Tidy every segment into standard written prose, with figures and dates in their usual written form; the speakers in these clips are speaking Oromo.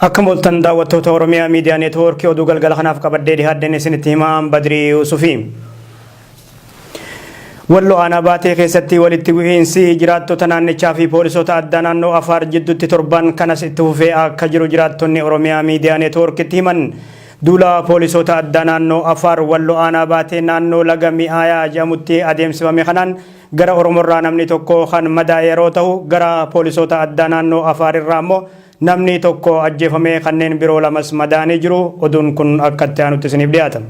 Akkam ooltan daawwattoota Oromiyaa Miidiyaa Neetwoorkii oduu galgala kanaaf qabadhee dhiyaadheen isinitti himaa Badrii Yuusufi. Walloo aanaa baatee keessatti walitti bu'iinsi jiraattota naannichaa fi poolisoota addaa naannoo Afaar jidduutti torban kanas itti fufee akka jiru jiraattonni Oromiyaa Miidiyaa Neetwoorkitti himan. Duula poolisoota addaa naannoo Afaar Walloo aanaa baatee naannoo laga Mi'aayaa jedhamutti adeemsifame kanaan gara Oromorraa namni tokko kan madaa'e yeroo ta'u gara poolisoota addaa naannoo Afaar irraa ammoo namni tokko ajjeefamee kanneen biroo lamas madaa'anii jiru. Oduun kun akka itti aanutti isiniif dhiyaata.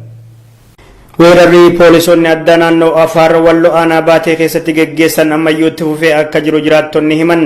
Weerarri poolisoonni addaa naannoo Afaar Walloo aanaa baatee keessatti geggeessan ammayyuu itti fufee akka jiru jiraattonni himan.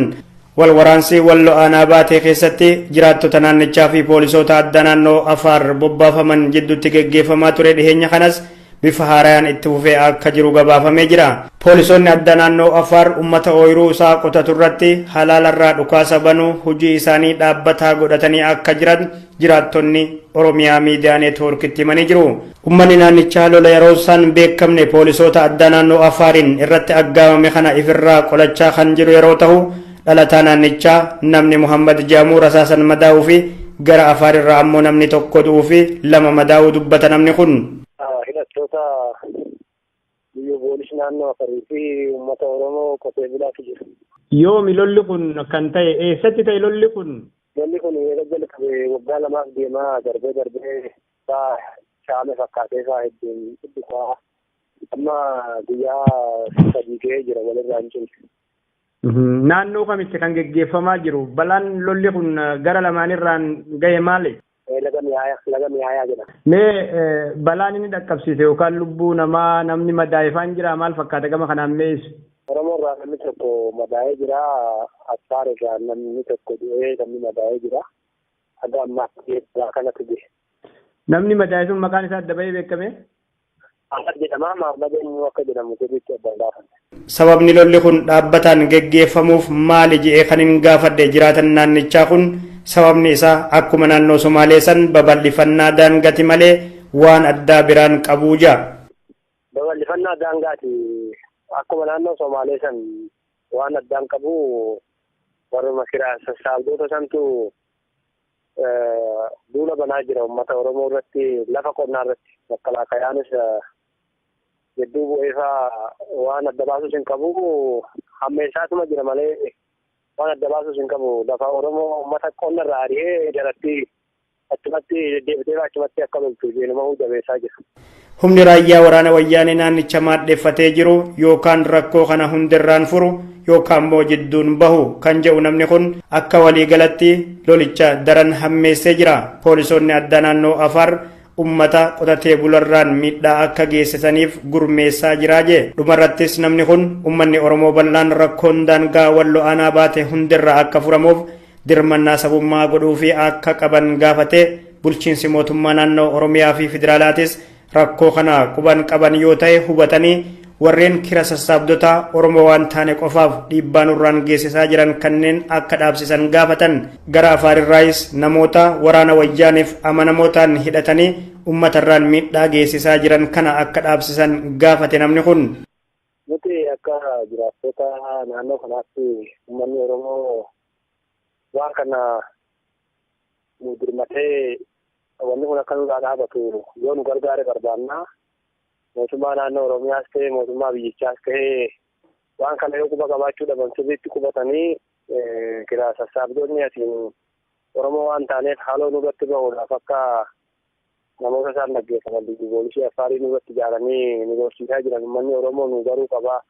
Wal waraansi Walloo aanaa baatee keessatti jiraattota naannichaa fi poolisoota addaa naannoo Afaar bobbaafaman jidduutti geggeeffamaa ture dhiheenya kanas bifa haarayaan itti fufee akka jiru gabaafamee jira. Poolisoonni addaa naannoo Afaar uummata ooyiruu isaa qotatu irratti halaalarraa dhukaasa banuu hojii isaanii dhaabbataa godhatanii akka jiran jiraattonni Oromiyaa Miidiyaa Neetwoorkitti himanii jiru. Uummanni naannichaa lola yeroo isaan beekamne poolisoota addaa naannoo Afaariin irratti aggaamame kana ifirraa qolachaa kan jiru yeroo ta'u dhalataa naannichaa namni Muhammad Jaamuu rasaasan madaa'uu fi gara Afaar irraa ammoo namni tokko du'uu fi lama madaa'uu dubbata namni kun. Hidhattoota biyya poolisii naannoo Afarii fi uummata Oromoo qotee bulaatu jiru. Yoomi lolli kun kan ta'e eessatti ta'e lolli kun? Lolli kun yeroo jalqabe waggaa lamaaf deemaa darbee darbee faa caame fakkaatee faa hedduun dhufaa amma guyyaa sadii ga'ee jira walirraa hin cinne. Naannoo kamitti kan geggeeffamaa jiru? Balaan lolli kun gara lamaanirraan gahe maali? Laga mi'aayaa jedhama. Mee balaan inni dhaqqabsiise yookaan lubbuu namaa namni madaa'e faan jira maal fakkaata gama kanaan mee ibsi? Oromoo irraa namni tokko madaa'ee jira. Affaar irraa namni tokko du'ee namni madaa'ee jira. Haga ammaatti balaa kanatu gahe. Namni madaa'e sun maqaan isaa adda bahee beekame? Ahmad jedhama. Ahmad eenyu akka jedhamu sirriitti adda hin baafanne. Sababni lolli kun dhaabbataan geggeeffamuuf maali je'ee kan hin gaafadhe jiraatan naannichaa kun sababni isaa akkuma naannoo Somaalee san babal'ifannaa daangati malee waan addaa biraan qabuu ja'a. Babal'ifannaa daangaati. Akkuma naannoo Somaalee san waan addaan qabu warruma kiraa sassaabdoota santu duula banaa jira uummata Oromoo irratti lafa qonnaa irratti makkalaakayaanis gidduu bu'eefaa waan adda baasus hin qabu hammeessaatuma jira malee waan adda baasus hin qabu lafa Oromoo uummata qonna irraa ari'ee jalatti achumatti deddeebitee achumatti akka loltu jeenuma jabeessaa jira. Humni raayyaa waraana wayyaanee naannicha maadheffatee jiru yookaan rakkoo kana hundirraan furu yookaan immoo jidduun bahu kan jedhu namni kun akka waliigalatti lolicha daran hammeessee jira. Poolisoonni addaa naannoo Afaar ummata qotatee bularraan miidhaa akka geessisaniif gurmeessaa jiraa jee. Dhumarrattis namni kun ummanni Oromoo bal'aan rakkoon daangaa Walloo aanaa baate hundirraa akka furamuuf dirmannaa sabummaa godhuu fi akka qaban gaafate bulchiinsi mootummaa naannoo Oromiyaa fi federaalaatis rakkoo kana quban qaban yoo ta'e hubatanii warreen kira sassaabdota Oromoo waan taane qofaaf dhiibbaa nurraan geessisaa jiran kanneen akka dhaabsisan gaafatan. Gara Afaarirraayis namoota waraana wayyaaneef amanamootaan hidhatanii uummatarraan miidhaa geessisaa jiran kana akka dhaabsisan gaafate namni kun. Nuti akka jiraattota naannoo kanaatti uummanni Oromoo waan kana nu dirmatee wanni kun akka nurraa dhaabatu yoo nu gargaare barbaanna. Mootummaa naannoo Oromiyaas ta'e mootummaa biyyichaas ta'e waan kana yoo quba qabaachuu dhaban sirriitti qubatanii kiraa sassaabdonni asiin Oromoo waan taaneef haaloo nurratti bahuudhaaf akka namoota isaan dhaggeeffaman biyyi poolisii Affaarii nurratti ijaaranii nu gorsiisaa jiran uummanni Oromoo nu garuu qabaa.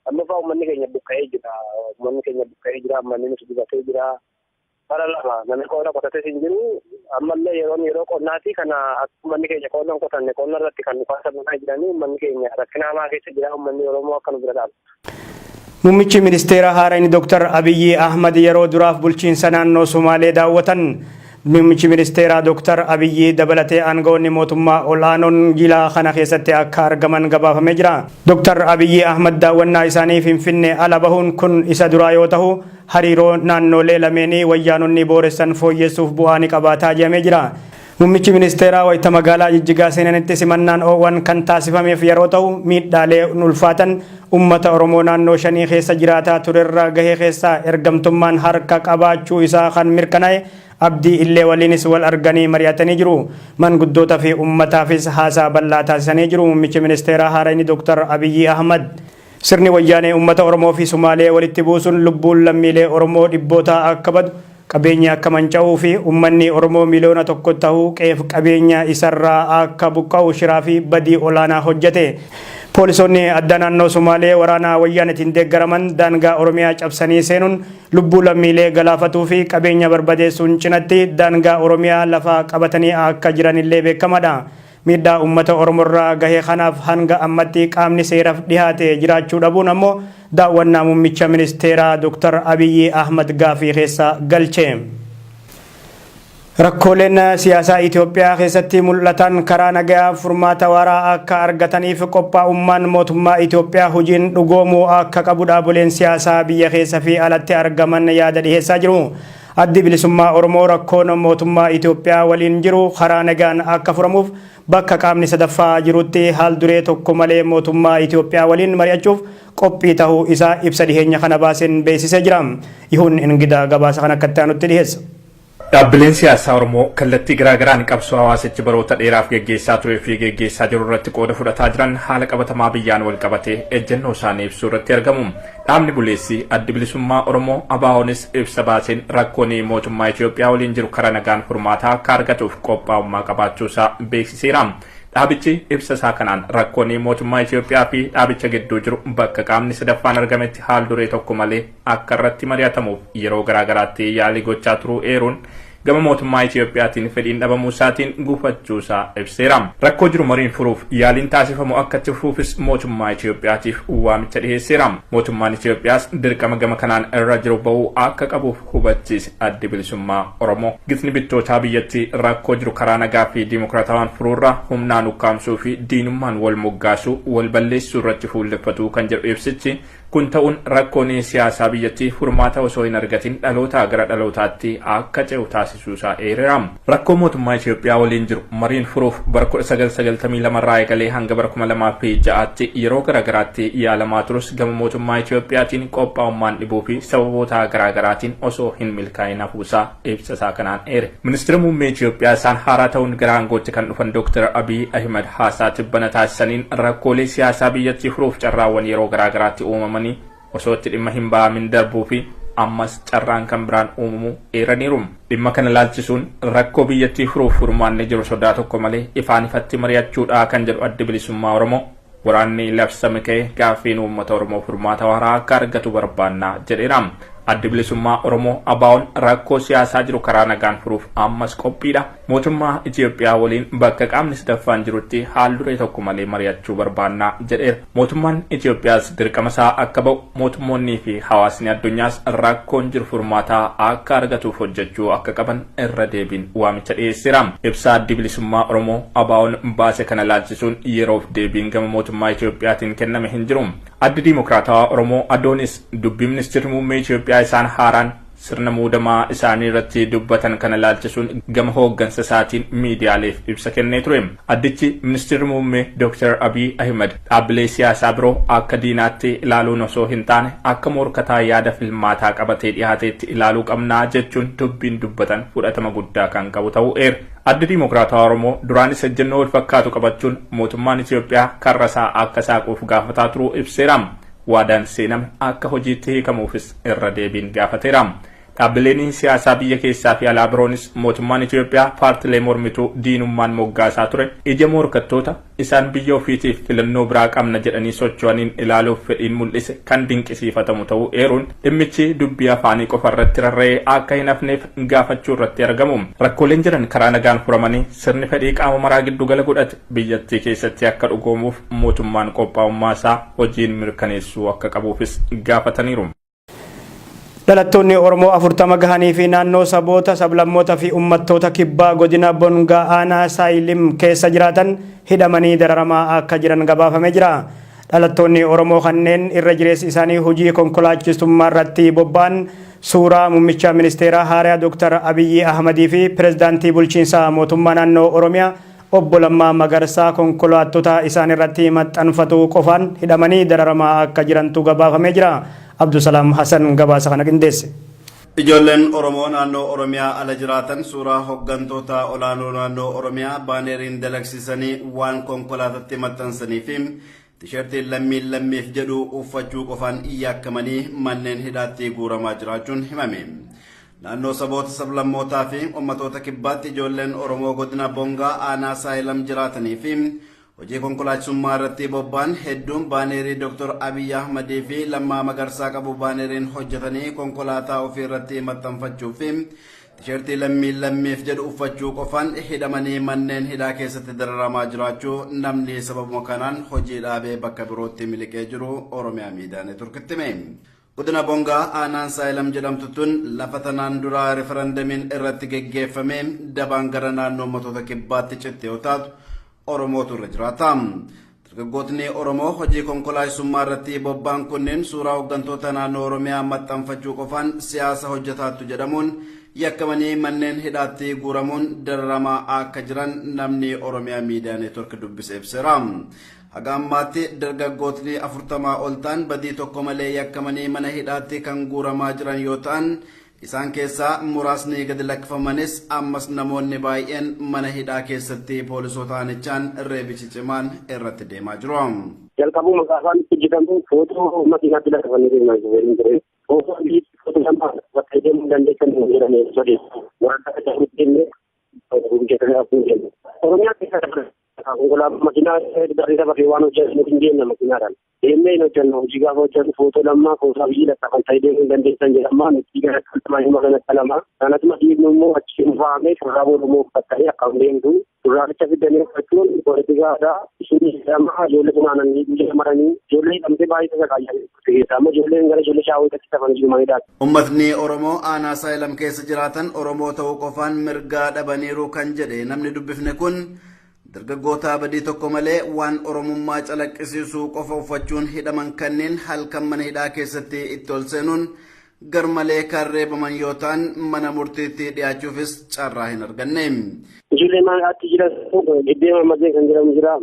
Lammaffaa uummanni keenya buqqa'ee jira. Uummanni keenya buqqa'ee jira. Manni nus gubatee jira. Bara lama namni qonna qotates hin jiru. Ammallee yeroon yeroo qonnaati. Kana akka uummanni keenya qonna hin qotanne qonna irratti kan dhukaasa banaa jiranii uummanni keenya rakkina hamaa keessa jira. Uummanni Oromoo akka nu bira dhaabatu. Muummichi ministeera haaraan Dr. Abiyyi Ahmad yeroo duraaf bulchiinsa naannoo Sumaalee daawwatan. Muummichi ministeeraa Dr. Abiyyi dabalatee aangawoonni mootummaa ol'aanoon jila kana keessatti akka argaman gabaafamee jira. Dr. Abiyyi Ahmad daawwannaa isaanii Finfinnee ala bahuun kun isa duraa yoo ta'u, hariiroo naannoolee lameenii wayyaanonni booressan fooyyessuuf bu'aa ni qabaataa jedhamee jira. Muummichi ministeeraa wayita magaalaa Jijjigaa seenanitti simannaan oowwan kan taasifameef yeroo ta'u, miidhaalee ulfaatan uummata Oromoo naannoo shanii keessa jiraataa turerra gahee keessaa ergamtummaan harka qabaachuu isaa kan mirkanaa'e Abdii Illee waliinis wal arganii mari'atanii jiru. Manguddoota fi uummataafis haasaa bal'aa taasisanii jiru muummichi ministeeraa haarayni Dr. Abiyyi Ahmad. Sirni Wayyaanee uummata Oromoo fi Sumaalee walitti buusuun lubbuun lammiilee Oromoo dhibbootaa akka badu, qabeenyi akka manca'uu fi uummanni Oromoo 1 miliyoona ta'uu qe'eef qabeenya isarraa akka buqqa'u shiraa fi badii olaanaa hojjete. Poolisoonni addaa naannoo Sumaalee waraana Wayyaanetiin deeggaraman daangaa Oromiyaa cabsanii seenuun lubbuu lammiilee galaafatuu fi qabeenya barbadeessuun cinatti daangaa Oromiyaa lafa qabatanii akka jiranillee beekamadha. Miidhaa uummata Oromoorraa gahee kanaaf hanga ammatti qaamni seeraaf dhihaate jiraachuu dhabuun ammoo daawwannaa muummicha ministeeraa Dr. Abiyyi Ahmad gaafii keessa galche. Rakkooleen siyaasaa Itoophiyaa keessatti mul'atan karaa nagaa furmaata waaraa akka argataniif qophaa'ummaan mootummaa Itoophiyaa hojiin dhugoomuu akka qabu dhaaboleen siyaasaa biyya keessa fi alatti argaman yaada dhiheessaa jiru. Addi Bilisummaa Oromoo rakkoon mootummaa Itoophiyaa waliin jiru karaa nagaan akka furamuuf bakka qaamni sadaffaa jirutti haal duree tokko malee mootummaa Itoophiyaa waliin mari'achuuf qophii ta'uu isaa ibsa dhiheenya kana baaseen beeksisee jira. Yihuun Ingidaa gabaasa kana akka itti aanutti dhiheessa. Dhaabbileen siyaasaa Oromoo kallattii garaagaraan qabsoo hawaasichi baroota dheeraaf geggeessaa turee fi geggeessaa jiru irratti qooda fudhataa jiran haala qabatamaa biyyaan wal qabatee ejjennoo isaanii ibsuu irratti argamu. Dhaabni buleessi Addi Bilisummaa Oromoo ABO'nis ibsa baaseen rakkoon mootummaa Itoophiyaa waliin jiru karaa nagaan furmaataa akka argatuuf qophaa'ummaa qabaachuusaa beeksiseera. Dhaabichi ibsa isaa kanaan rakkoon mootummaa Itoophiyaa fi dhaabicha gidduu jiru bakka qaamni sadaffaan argametti haal duree tokko malee akka irratti mari'atamuuf yeroo garaagaraatti yaalii gochaa turuu eeruun, gama mootummaa Itoophiyaatiin fedhiin dhabamuu isaatiin gufachuusaa ibseera. Rakkoo jiru mariin furuuf yaaliin taasifamu akka itti fufuufis mootummaa Itoophiyaatiif waamicha dhiheesseera. Mootummaan Itoophiyaas dirqama gama kanaan irra jiru ba'uu akka qabuuf hubachiise Addi Bilisummaa Oromoo. Gitni bittootaa biyyattii rakkoo jiru karaa nagaa fi dimokiraatawaan furuurra humnaan ukkaamsuu fi diinummaan wal moggaasuu, wal balleessuu irratti fuulleffatu kan jedhu ibsichi, kun ta'uun rakkoon siyaasaa biyyattii furmaata osoo hin argatin dhalootaa gara dhalootaatti akka ce'u taasisuusaa eereera. Rakkoo mootummaa Itoophiyaa waliin jiru mariin furuuf bara 1992 irraa eegalee hanga bara 2006tti yeroo garaagaraatti yaalamaa turus, gama mootummaa Itoophiyaatiin qophaa'ummaan dhibuu fi sababoota garaagaraatiin osoo hin milkaa'in hafuusaa ibsa isaa kanaan eere. Ministeera muummee Itoophiyaa isaan haaraa ta'uun gara aangootti kan dhufan Dr. Abiy Ahimad haasaa tibbana taasisaniin rakkoolee siyaasaa biyyattii furuuf carraawwan yeroo garaagaraatti uumamanii osoo itti dhimma hin ba'amin darbuu fi ammas carraan kan biraan uumamu eeraniiru. Dhimma kana laalchisuun rakkoo biyyattii furuuf furmaanni jiru sodaa tokko malee ifaan ifatti mari'achuudha kan jedhu Addi Bilisummaa Oromoo, waraanni labsame ka'ee gaaffiin uummata Oromoo furmaata waaraa akka argatu barbaanna jedheera. Addi Bilisummaa Oromoo ABO'n rakkoo siyaasaa jiru karaa nagaan furuuf ammas qophiidha. Mootummaa Itoophiyaa waliin bakka qaamni sadaffaan jirutti haal duree tokko malee mari'achuu barbaanna jedheera. Mootummaan Itoophiyaas dirqama isaa akka ba'u, mootummoonnii fi hawaasni addunyaas rakkoon jiru furmaataa akka argatuuf hojjechuu akka qaban irra deebiin waamicha dhiyeesseera. Ibsa Addi Bilisummaa Oromoo ABO'n baase kana laalchisuun yeroof deebiin gama mootummaa Itoophiyaatiin kenname hin jiru. Addi Diimokiraatawaa Oromoo ADO'nis dubbii ministeerri muummee Itoophiyaa isaan haaraan sirna muudamaa isaanii irratti dubbatan kana laalchisuun gama hooggansa isaatiin miidiyaaleef ibsa kennee ture. Addichi ministeerri muummee Dr. Abiy Ahimad dhaabbilee siyaasaa biroo akka diinaatti ilaaluun osoo hin taane akka morkataa yaada filmaataa qabatee dhiyaateetti ilaaluu qabnaa jechuun dubbiin dubbatan fudhatama guddaa kan qabu ta'uu eera. Addi Diimokiraatawaa Oromoo duraanis ejjennoo wal fakkaatu qabachuun mootummaan Itoophiyaa karra isaa akka saaquuf gaafataa turuu ibseera. Waadaan seename akka hojiitti hiikamuufis irra deebiin gaafateera. Dhaabbileen siyaasaa biyya keessaa fi alaa biroonis mootummaan Itoophiyaa paartilee mormituu diinummaan moggaasaa ture ija morkattoota isaan biyya ofiitiif filannoo biraa qabna jedhanii socho'aniin ilaaluuf fedhiin mul'ise kan dinqisiifatamu ta'uu eeruun, dhimmichi dubbii afaanii qofa irratti rarra'ee akka hin hafneef gaafachuu irratti argamu. Rakkooleen jiran karaa nagaan furamanii sirni fedhii qaama maraa giddugala godhate biyyattii keessatti akka dhugoomuuf mootummaan qophaa'ummaa isaa hojiin mirkaneessuu akka qabuufis gaafataniiru. Dhalattoonni Oromoo 40 gahanii fi naannoo saboota, sablammoota fi uummattoota Kibbaa godina Bongaa aanaa Saayilim keessa jiraatan hidhamanii dararamaa akka jiran gabaafamee jira. Dhalattoonni Oromoo kanneen irra jireessi isaanii hojii konkolaachistummaa irratti bobba'an suuraa muummicha ministeeraa haaraa Dr. Abiyyi Ahmadii fi pirezidaantii bulchiinsa mootummaa naannoo Oromiyaa obbo Lammaa Magarsaa konkolaattota isaan irratti maxxanfatu qofaan hidhamanii dararamaa akka jirantu gabaafamee jira. Abdusalaam Hassan gabaasa kana qindeesse. Ijoolleen Oromoo naannoo Oromiyaa ala jiraatan suuraa hooggantoota olaanoo naannoo Oromiyaa baaneeriin dalagsiisanii waan konkolaatatti maxxansanii fi tisheertiin lammiin lammiif jedhu uffachuu qofaan yakkamanii manneen hidhaatti guuramaa jiraachuun himame. Naannoo saboota sablammootaa fi ummatoota kibbaatti ijoolleen Oromoo godina Bongaa aanaa Saayilam jiraatanii fi hojii konkolaachisummaa irratti bobba'an hedduun baaneerii Dr. Abiyyi Ahmadii fi Lammaa Magarsaa qabu baaneeriin hojjetanii konkolaataa ofii irratti maxxanfachuu fi tisheertii lammiin lammiif jedhu uffachuu qofaan hidhamanii manneen hidhaa keessatti dararamaa jiraachuu namni sababuma kanaan hojii dhaabee bakka birootti miliqee jiru Oromiyaa Miidiyaa Neetworkitti hime. Godina Bongaa aanaan Saayilam jedhamtu tun lafa tanaan duraa referendamiin irratti geggeeffame dabaan gara naannoo uummattoota kibbaatti citte yoo taatu Oromootu irra jiraata. Dargaggootni Oromoo hojii konkolaachisummaa irratti bobba'an kunneen suuraa hooggantoota naannoo Oromiyaa maxxanfachuu qofaan siyaasa hojjetaattu jedhamuun yakkamanii manneen hidhaatti guuramuun dararamaa akka jiran namni Oromiyaa Miidiyaa Neetwork dubbise ibseera. Haga ammaatti dargaggootni 40 ol ta'an badii tokko malee yakkamanii mana hidhaatti kan guuramaa jiran yoo ta'an, isaan keessaa muraasni gadi lakkifamanis ammas namoonni baay'een mana hidhaa keessatti poolisoota aanichaan reebichi cimaan irratti deemaa jiru. Jalqabuma gaafaan hojjetamu footoo makiinaatti lakkifamanii deemaa jiru ture. Footoo footoo lama bakka deemuu dandeessan jedhamee sodeessu. Warra akka deemnee hojjetanii hafuu jennu. Oromiyaa keessa konkolaataa makiinaa darbii dabaree waan hojjetu hin deemna makiinaadhaan. Deemnee hin hojjennu, hojii gaafa hojjennu footoo lammaa footoo Abiyyi lakkafan ta'ee deemuu hin dandeessan jedhama. Nuti gara kalama hima kanatti lama. Kanatuma dhiibnu immoo achi faamee shurraaba Oromoo uffattanii akkam deemtu. Shurraabicha fidanii uffachuun poolitikaadha. Isin jedhama ijoollee funaananii biyya maranii ijoollee hidhamtee baay'ee sasaqaayyaa keessaa immoo ijoolleen gara ijoollee shaawwitatti tafanii jiru maniidha. Uummatni Oromoo aanaa Saayilam keessa jiraatan Oromoo ta'uu qofaan mirgaa dhabaniiru kan jedhe namni dubbifne kun, dargaggoota badii tokko malee waan Oromummaa calaqqisiisuu qofa uffachuun hidhaman kanneen halkan mana hidhaa keessatti itti ol seenuun garmalee kan reebaman yoo ta'an mana murtiitti dhiyaachuufis carraa hin arganne. Ijoollee mana jira Giddee Mamadee kan jedhamu jira,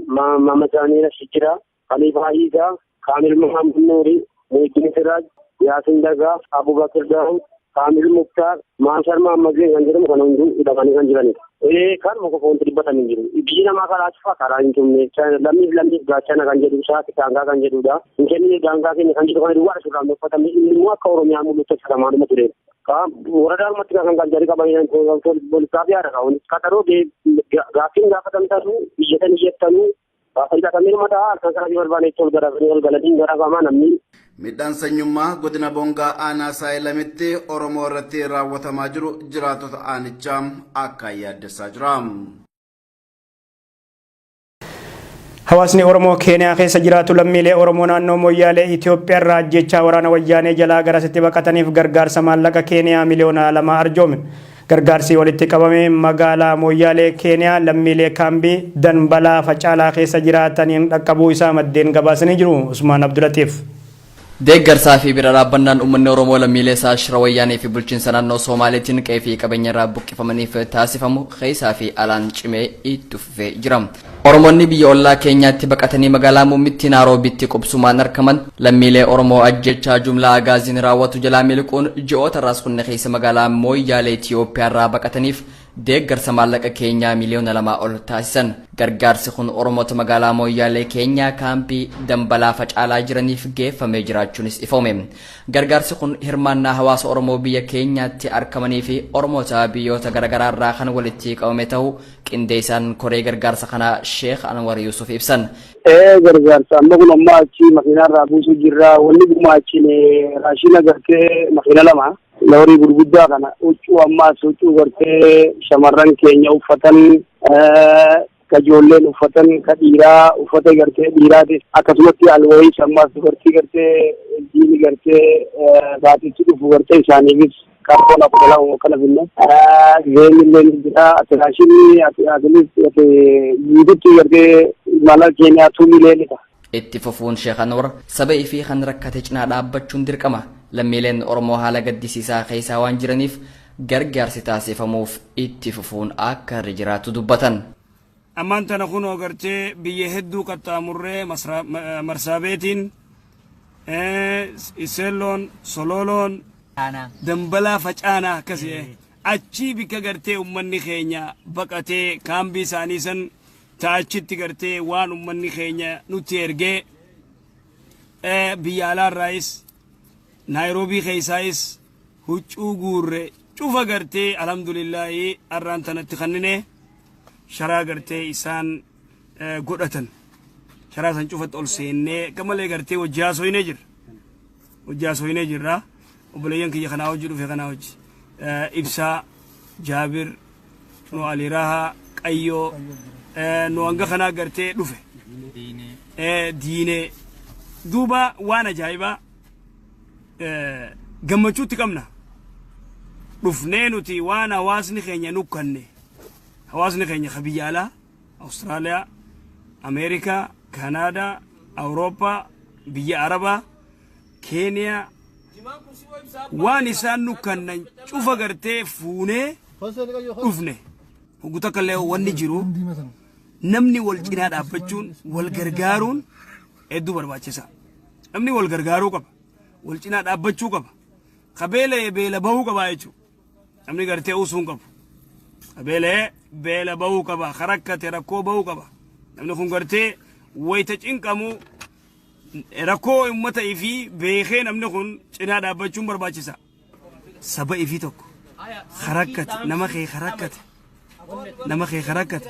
Mamasaanii Rashi jira, Khaliifaa Hiisaa, Kaamil Muhammad Nuuri, Muhyiddin Siraaj, Yaasin Dagaa, Abubakar Daawud, Kaamil Muktaar, Maashar Mahammadee kan jedhamu kan hunduu hidhamanii kan jiranidha. Kanuma qofa wanti dubbatanii jiru. Biyyi namaa karaa cufaa karaa hin tumne lammiif lammiif gaachana kan jedhu isaati daangaa kan jedhudha. Hin kennine daangaa keenya kan jedhu kana duwwaadha suuraan uffatame inni immoo akka Oromiyaa mul'atu hojjetamaadhuma ture. Waradaanumatti kan kan jarri qabanii poolisaa fi haadha kaa'uun qaxaroo gaaffiin gaafatamtanu iyyatan iyyattanuu gaafa hidhatamee mataa halkan kana barbaane itti ol garafanii ol galanii garafamaa namni. Midhaan sanyummaa godina Bongaa aanaa Saayilamitti Oromoo irratti raawwatamaa jiru jiraattota aanichaa akka yaaddessaa jira. Hawaasni Oromoo Keeniyaa keessa jiraatu lammiilee Oromoo naannoo Moyyaalee Itoophiyaa irraa ajjechaa waraana wayyaanee jalaa garasitti baqataniif gargaarsa maallaqa Keeniyaa 2,000,000 arjoome. Gargaarsi walitti qabame magaalaa Moyyaalee Keeniyaa lammiilee kaambii Danbalaa Facaalaa keessa jiraataniin dhaqqabuu isaa maddeen gabaasanii jiru. Usmaan Abdulatiif. Deeggarsaa fi bira dhaabbannaan uummanni Oromoo lammiilee isaa shira wayyaanee fi bulchiinsa naannoo Soomaaleetiin qe'ee fi qabeenya irraa buqqifamaniif taasifamu keessaa fi alaan cimee itti fufee jira. Oromoonni biyya ollaa keenyaatti baqatanii magaalaa muummittii Naaroobitti qubsumaan argaman lammiilee Oromoo ajjechaa jumlaa agaaziin raawwatu jalaa miliquun ji'oota irraas kunne keessa magaalaa Mooyyaalee Itiyoophiyaa irraa baqataniif deeggarsa maallaqa keenyaa 2,000,000 ol taasisan. Gargaarsi kun Oromoota magaalaa Mooyyaalee keenyaa kaampii Dambalaa Facaalaa jiraniif geeffamee jiraachuunis ifoome. Gargaarsi kun hirmaannaa hawaasa Oromoo biyya keenyaatti argamanii fi Oromoota biyyoota garaagaraa irraa kan walitti qabame ta'uu qindeessaan koree gargaarsa kanaa Sheekh Anwar Yusuf ibsan. Gargaarsa amma kun amma achi makiinaa irraa buusuu jirra. Wanni gumaachiin raashina gartee makiina lama loorii gurguddaa kana huccuu ammaas huccuu gartee shamarran keenya uffatan, ka ijoolleen uffatan, ka dhiiraa uffata gartee dhiiraatis akkasumatti alwaayis ammaas dubartii gartee diini gartee baatitti dhufu gartee isaaniifis kartoon 12 akkana finne. Zeenni illee ni jira. Raashinni atilis guututti gartee mala keenyaa 2 miliyoonidha. Itti fufuun Sheekh Anwar saba ifii kan rakkate cinaa dhaabbachuun dirqama. Lammiileen Oromoo haala gaddisiisaa keessaa waan jiraniif gargaarsi taasifamuuf itti fufuun akka irra jiraatu dubbatan. Ammaan tana kunoo gartee biyya hedduu qaxxaamurree Marsaabeetiin, Iseelloon, Sololoon, Dambalaa, Facaanaa akkasii achii bikka gartee ummanni keenya baqatee kaambii isaanii san ta'achitti gartee waan ummanni keenya nutti ergee, biyya alaarraayis Naayiroobii keessaayis huccuu guurre cufa gartee alhamdulillaahi arraan tanatti kannine sharaa gartee isaan godhatan sharaa san cufatti ol seennee akka malee gartee wajji haasoyinee jirra. Wajji haasoyinee jirra. Obboleeyyan kiyya kanaa hojii dhufe kanaa hojii Ibsaa, Jaabir, nu Aliraha, Qayyoo, nu hanga kanaa gartee dhufe. Diinee. Duuba waan ajaa'ibaa gammachuutti qabna. Dhufnee nuti waan hawaasni keenya nukkanne, hawaasni keenya ka biyya alaa, Awustiraaliyaa, Ameerikaa, Kanaadaa, Awurooppaa, biyya Arabaa, Keeniyaa, waan isaan nukkannan cufa gartee fuunee dhufne. Hoggu takka illee wanni jiru namni wal cinaa dhaabbachuun wal gargaaruun hedduu barbaachisa. Namni wal gargaaruu qaba. Wal cinaa dhaabbachuu qaba. Ka beela'e beela bahuu qaba jechuudha. Namni gartee usuu hin qabu. Ka beela'e beela bahuu qaba. Ka rakkate rakkoo bahuu qaba. Namni kun gartee wayita cinqamu rakkoo uummata ifii beekee namni kun cinaa dhaabbachuun barbaachisa. Saba ifii tokko ka rakkate, nama kee ka rakkate, nama kee ka rakkate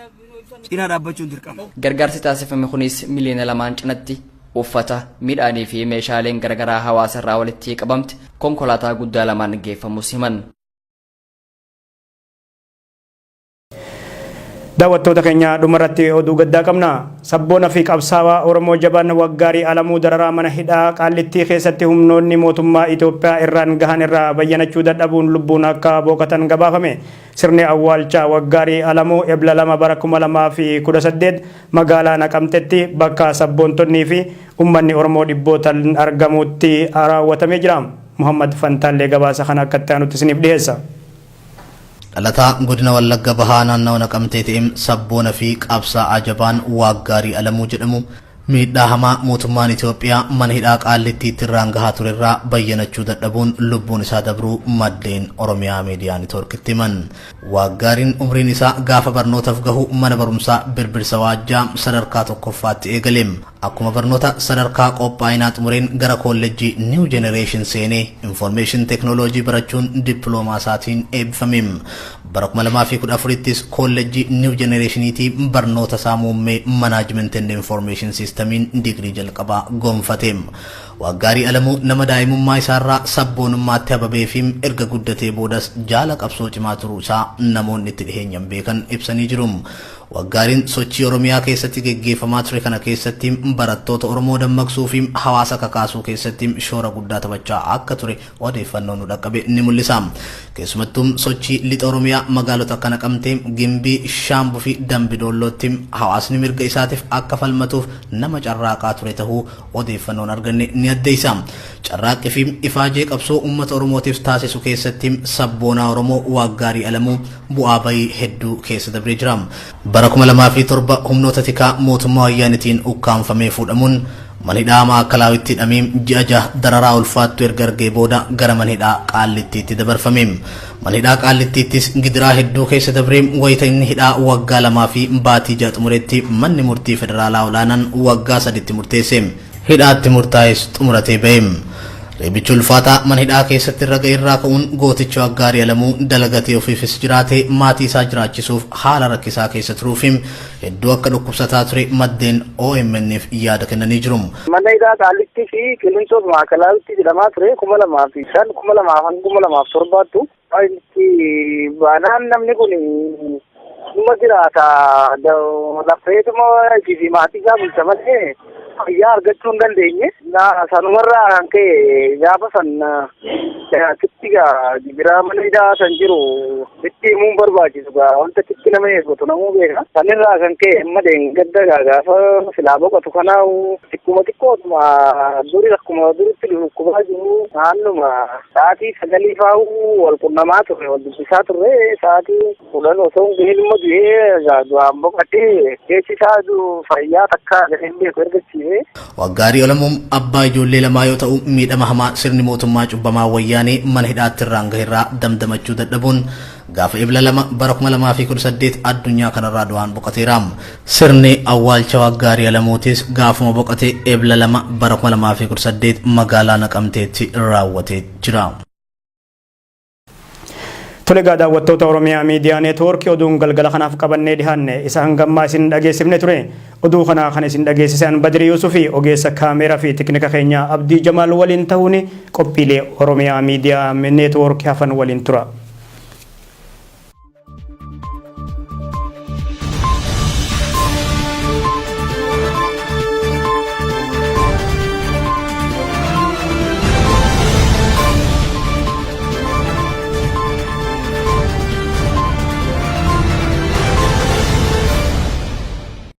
cinaa dhaabbachuun dirqama. Gargaarsi taasifame kunis 2 miliyoona cinatti uffata, midhaanii fi meeshaaleen garaagaraa hawaasa irraa walitti qabamte konkolaataa guddaa lamaan geeffamus himan. Daawwattoota keenya, dhumarratti oduu gaddaa qabna. Sabboona fi qabsaawaa Oromoo jabaan Waggaarii Alamuu dararaa mana hidhaa Qaallittii keessatti humnoonni mootummaa Itoophiyaa irraan gahan irraa bayyanachuu dadhabuun lubbuun akka boqotan gabaafame. Sirni awwaalchaa Waggaarii Alamuu Ebla 2 bara 2018 magaalaa Naqamtetti bakka sabboontonnii fi uummanni Oromoo dhibbootaan argamutti raawwatamee jira. Muhammad Fantaallee gabaasa kana akka itti aanutti isiniif dhiyeessa. Dhalataa godina Wallagga Bahaa naannawa Naqamtee ta'een sabboona fi qabsaa'aa jabaan Waaggaarii Alamuu jedhamu miidhaa hamaa mootummaan Itoophiyaa mana hidhaa Qaallittiitti irraan gahaa turerraa bayyanachuu dadhabuun lubbuun isaa dabruu maddeen Oromiyaa Miidiyaa Neetwoorkitti himan. Waaggaariin umriin isaa gaafa barnootaaf gahu mana barumsaa Birbirsa Waajjaa sadarkaa tokkoffaatti eegale. Akkuma barnoota sadarkaa qophaa'inaa xumureen gara koolleejjii New Generation seenee Information Technology barachuun dippiloomaa isaatiin eebbifame. Bara 2014ttis koolleejjii New Generationiitii barnoota isaa muummee Management and Information Systemiin digirii jalqabaa gonfate. Waggaarii Alamuu nama daa'imummaa isaarraa sabboonummaatti hababee fi erga guddatee boodas jaala qabsoo cimaa turuu isaa namoonni itti dhiheenyan beekan ibsanii jiru. Waggaariin sochii Oromiyaa keessatti geggeeffamaa ture kana keessatti barattoota Oromoo dammaqsuu fi hawaasa kakaasuu keessatti shoora guddaa taphachaa akka ture odeeffannoon nu dhaqqabe ni mul'isa. Keessumattuu sochii lixa Oromiyaa magaalota akka Naqamtee, Gimbii, Shaambuu fi Dambidoollootti hawaasni mirga isaatiif akka falmatuuf nama carraaqaa ture tahuu odeeffannoon arganne ni addeessa. Carraaqqii fi ifaajee qabsoo uummata Oromootiif taasisu keessatti sabboonaa Oromoo Waaggaarii Alamuu bu'aa bayii hedduu keessa dabree jira. Bara 2007 humnoota tikaa mootummaa wayyaanitiin ukkaamfamee fuudhamuun mana hidhaa Maakkalaawitti hidhamee ji'a 6 dararaa ulfaattu erga argee booda gara mana hidhaa Qaallittiitti dabarfame. Mana hidhaa Qaallittiittis gidiraa hedduu keessa dabree wayita inni hidhaa waggaa 2 fi baatii 6 xumuretti manni murtii federaalaa olaanaan waggaa 3tti murteesse. Hidhaatti murtaa'es xumuratee ba'e. Reebichi ulfaataa mana hidhaa keessatti irra ga'e irraa ka'uun gootichi Waggaarii Alamuu dalagatee ofiifis jiraate maatii isaa jiraachisuuf haala rakkisaa keessa turuuf hedduu akka dhukkubsataa ture maddeen OMN'f yaada kennanii jiru. Mana hidhaa Qaallittii fi Qilinxoos Maakalaatti jedhamaa ture 2005, 2000 hanga 2007ttu. Itti baanaan namni kun dhuma jiraata, lafeetuma fi maatii isaa bulcha malee. Fayyaa argachuu hin dandeenye. Sanumarraa kan ka'e gaafa san sitti gaa gibiraa mana hidhaa san jiru sitti himuun barbaachisu gaa wanta sitti nama eeggatu namuu beeka. Sanirraa kan ka'e amma deengadda gaa gaafa silaa boqotu kanaa xiqquma xiqqootuma duri akkuma duritti dhukkubaa jiru naannuma sa'aatii 9 faa'uu wal qunnamaa turre, wal dubbisaa turre. Sa'aatii 10 osoo hin gahin immoo du'ee du'aan boqotee keessi isaa fayyaa takka hin beeku erga ciisee. Waggaarii Olamuun abbaa ijoollee lamaa yoo ta'u, miidhama hamaa sirni mootummaa cubbamaa Wayyaanee mana hidhaatti irraan gaherraa damdamachuu dadhabuun gaafa Ebla 2 bara 2018 addunyaa kanarraa du'aan boqoteera. Sirni awwaalcha Waggaarii Alamuutis gaafuma boqote Ebla 2 bara 2018 magaalaa Naqamteetti raawwatee jira. Tole egaa, daawwattoota Oromiyaa Miidiyaa Neetwoorkii, oduun galgala kanaaf qabannee dhihaanne isa hangammaa isin dhageessifne ture. Oduu kana kan isin dhageessisan Badri Yuusufi, ogeessa kaameeraa fi tiknika keenya Abdii Jamaal waliin ta'uun. Qophiilee Oromiyaa Miidiyaa Neetwoorkii hafan waliin tura.